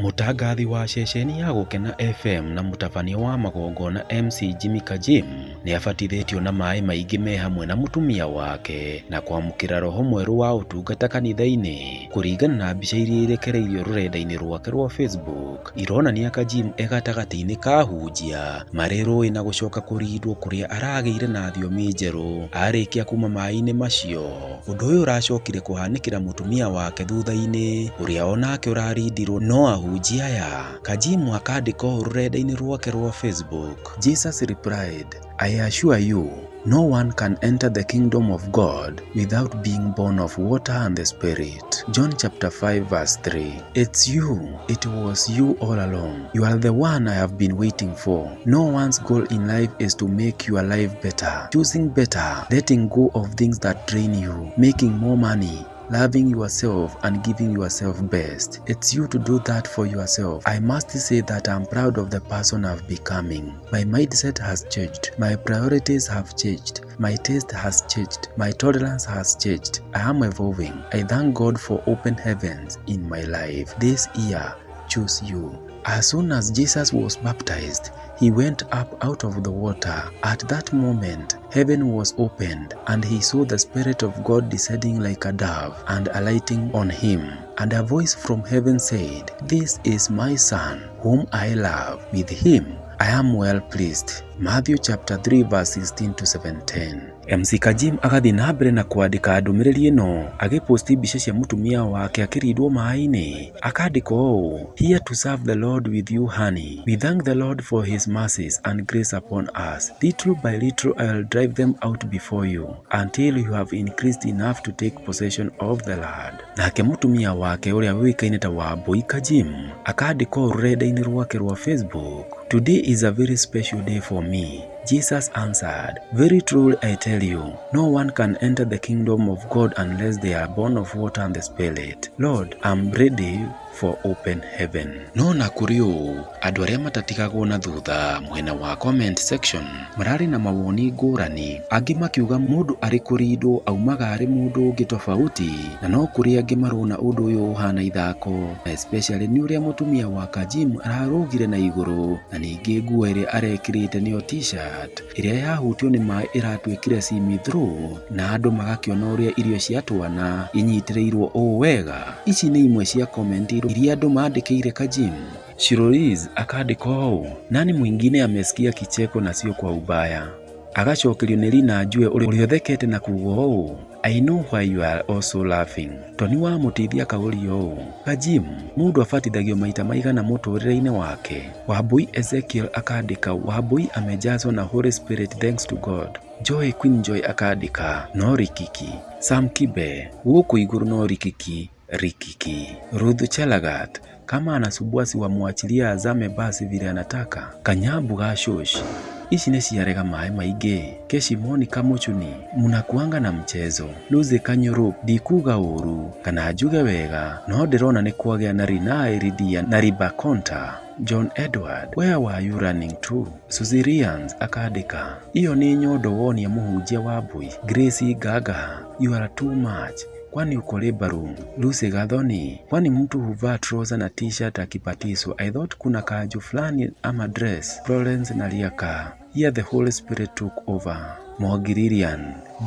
Mũtangathi wa ceceni ya Gũkena FM na mũtabania wa magongona MC Jimmy Kajim nĩ abatithĩtio na maĩ maingĩ me hamwe na mũtumia wake na kwamũkĩra roho mwerũ wa ũtungata kanitha-inĩ. Kũringana na mbica iria irekereirio rũrenda-inĩ rwake rwa Facebook, ironania Kajim e gatagatĩ-inĩ ka ahunjia marĩ rũĩ na gũcoka kũrindwo kũrĩa aragĩire na thiomi njerũ arĩkia kuma maĩ-inĩ macio. Ũndũ ũyũ ũracokire kũhanĩkĩra mũtumia wake thutha-inĩ ũrĩa onake ũrarindirwo no ahunjia aya. Kajim akandĩka ũũ rũrenda-inĩ rwake rwa Facebook: "Jesus replied, I assure you, no one can enter the kingdom of God without being born of water and the Spirit." John chapter 5 verse 3. It's you. It was you all along. You are the one I have been waiting for. No one's goal in life is to make your life better. Choosing better, letting go of things that drain you, making more money, loving yourself and giving yourself best. It's you to do that for yourself. I must say that I'm proud of the person I've becoming. My mindset has changed. My priorities have changed. My taste has changed. My tolerance has changed. I am evolving. I thank God for open heavens in my life. This year, choose you. As soon as Jesus was baptized, he went up out of the water. At that moment, heaven was opened, and he saw the Spirit of God descending like a dove and alighting on him. And a voice from heaven said, "This is my Son, whom I love. With him I am well pleased." Matthew chapter 3 verse 16 to 17. MC Kajim agathiĩ na mbere na kwandĩka ndũmĩrĩri ĩno agĩposti mbica cia mũtumia wake akĩrindwo maĩ-inĩ. Akandĩka ũũ: "Here to serve the Lord with you, honey. We thank the Lord for his mercies and grace upon us. Little by little I will drive them out before you until you have increased enough to take possession of the land." Nake mũtumia wake ũrĩa ũĩkaine ta Wambui Kajim akandĩka ũũ rũrenda-inĩ rwake rwa Facebook: "Today is a very special day for me. Jesus answered, 'Very truly I tell you, no one can enter the kingdom of God unless they are born of water and the Spirit. Lord, I'm ready for open heaven." No na kũrĩ ũũ, andũ arĩa matatigagwo na thutha mwena wa comment section mararĩ na mawoni ngũrani. Angĩ makiuga mũndũ arĩ kũrindwo aumaga arĩ mũndũ ũngĩ tofauti, na no kũrĩ angĩ marona ũndũ ũyũ ũhana ithako, especially nĩ ũrĩa mũtumia wa Kajim ararũgire na igũrũ, na ningĩ nguo ĩrĩa arekĩrĩte nĩyo T-shirt ĩrĩa yahutio nĩ maĩ ĩratuĩkire see through, na andũ magakĩona ũrĩa irio cia twana inyitĩrĩirwo ũũ wega. Ici nĩ imwe cia comment iria andũ mandĩkĩire Kajim. Shiroliz akandĩka ũũ: "Nani mwingine amesikia kicheko na sio kwa ubaya?" Agacokerio nĩ Lina Njue ũrĩa ũthekete na kuuga ũũ: "I know why you are also laughing." Toni wa Mũteithia akauria ũũ: "Kajim, mũndũ abatithagio maita maigana mũtũrĩre-inĩ wake?" Wambui Ezekiel akandĩka: "Wambui amejazwa na Holy Spirit, thanks to God." Joy Queen Joy akandĩka: "No rikiki." Sam Kibe: "Gũkũ igũrũ no rikiki rikiki." Ruth Chelagat: "Kama anasumbua si wamwachilia azame basi vile anataka." Kanyambu Gashush: "Ici nĩ ciarega maĩ maingĩ." Keshi Monica Muchuni: "Mnakuanga na mchezo." Lucy Kanyuru: "Ndikuga ũru kana njuge wega, no ndĩrona nĩ kwagĩa na Rinai Ridia na Ribakonta." John Edward: "Where were you running to?" Suzy Rians akandĩka: "Iyo nĩ nyondo wonia mũhunjia Wambui." Gracie Gaga: "You are too much, kwani uko labor room?" Lucy Gathoni: "Kwani mtu huvaa trouser na T-shirt akibatizwa? I thought kuna kanju fulani ama dress." Florence Naliaka: "Here the Holy Spirit took over." Mwangi,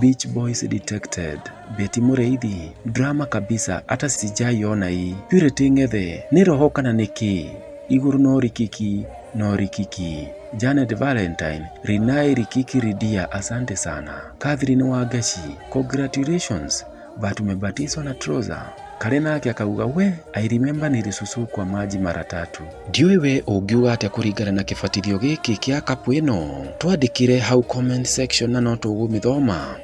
"Beach Boys detected." Betty Mũrĩithi: "Drama kabisa, hata sijaiona hii." Purity Ng'ethe: "Nĩ roho kana nĩ kĩ? Igũrũ no rikiki no rikiki." Janet Valentine: "Rinai rikiki ridia, asante sana." Catherine Wangechi: "Congratulations, but umebatizwa na trouser." Kare nake akauga: "We, I remember nilisusu kwa maji mara tatu." Ndiũĩ we ũngiuga atĩa kũringana na kĩbatithio gĩkĩ kĩa couple ĩno. Twandĩkĩre hau comment section na no tũgũmĩthoma.